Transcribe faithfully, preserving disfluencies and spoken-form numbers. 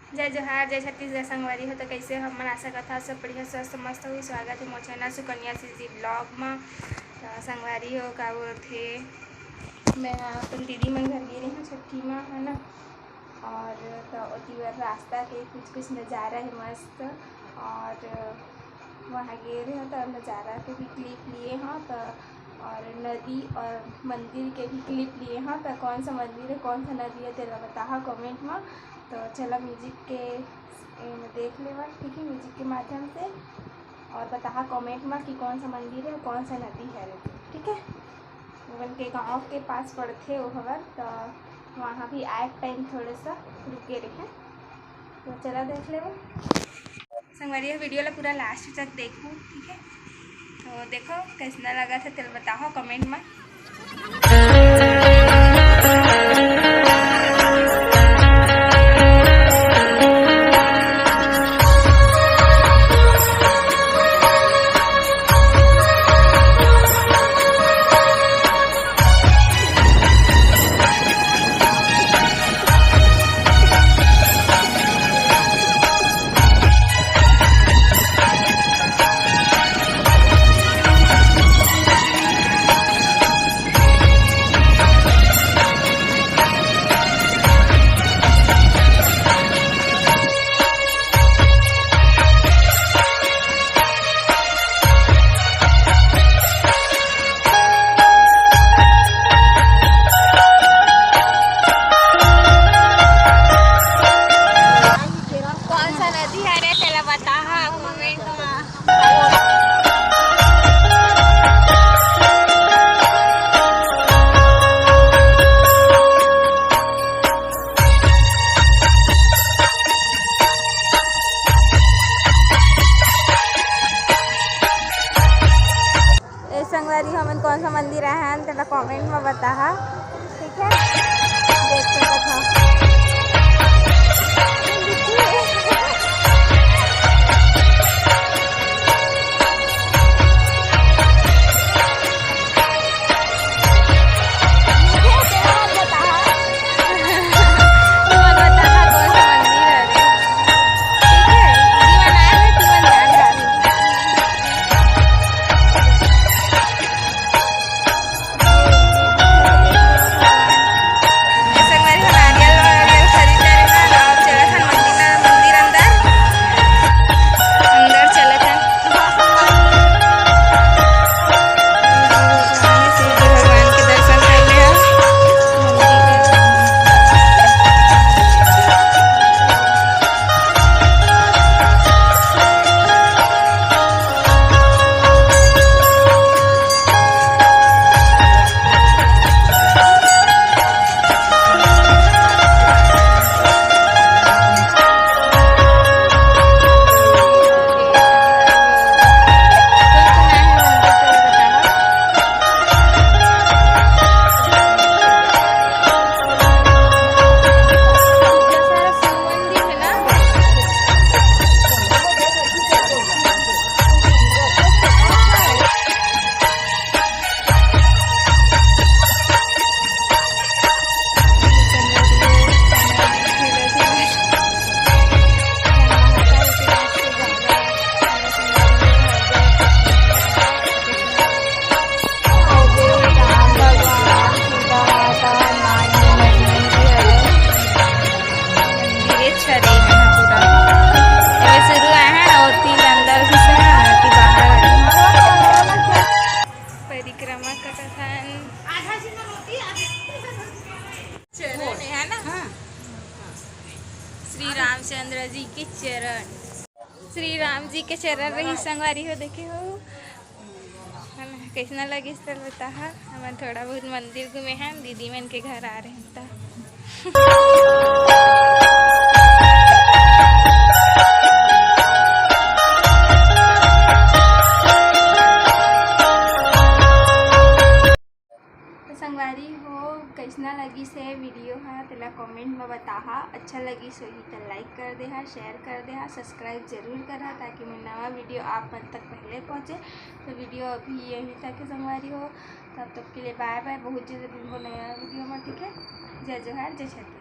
जय जोहार, जय छत्तीसगढ़ संगवारी हो। तो कैसे हो मन? आशा करत हव सब बढ़िया, स्वस्थ, मस्त हो। स्वागत है मोर चैनल सुकन्या सीजी ब्लॉग में। तो संगवारी हो, का बोलथे, मैं अपन दीदी मन घर गे रही हूँ छट्ठी में, है ना। और तो ओती बर रास्ता के कुछ कुछ नज़ारा है मस्त। और वहाँ गे रहे हो तो नज़ारा के भी क्लिप लिए हो तो, और नदी और मंदिर के भी क्लिप लिए हो। तो कौन सा मंदिर है, कौन सा नदी है, तेला बताहा कमेंट में। तो चला म्यूजिक के एमे देख लेवा, ठीक है, म्यूजिक के माध्यम से। और बताहा कमेंट में कि कौन सा मंदिर है, कौन सा नदी है, ठीक है। उनके गांव के पास पड़थे वो हवन, तो वहाँ भी आए टाइम थोड़ा सा रुके रहे। तो चला देख लेवा संगवारी, वीडियो ला पूरा लास्ट तक देखू, ठीक है। तो देखो कैसना लगा था, तेल बताओ कमेंट में। कौन सा नदी हरे, तेला बताहा कमेंट में। ए संगवारी, हमन कौन सा मंदिर आए हन, तेला कमेंट में बताहा, ठीक है। देख सकत हव। संगवारी हो, नारियल वारियल खरीद ले रहे हन, अब चलत हन मंदिर, मंदिर अंदर, अंदर चलत हन। शिव जी भगवान के दर्शन कर ले हन। परिक्रमा करत हन। चरण है ना? हाँ। श्री रामचंद्र जी के चरण, श्री राम जी के चरण रही संगवारी हो, देखे हो। है ना? कैसना लगिस तेल बताहा। हमन थोड़ा बहुत मंदिर घूमे हन, दीदी मन के घर आ रहे हैं त। तो संगवारी हो, कैसना लगिस हे वीडियो हा, तेला कमेंट में बताहा। अच्छा लगिस होही त लाइक कर देहा, शेयर कर देहा, सब्सक्राइब जरूर करहा, ताकि मोर नवा वीडियो आप मन तक पहले पहुँचे। तो वीडियो अभी यहीं तक है संगवारी हो, तब तक के लिए बाय बाय। बहुत जल्द मिलबो नया वीडियो में, ठीक है। जय जोहार, जय छत्तीसगढ़।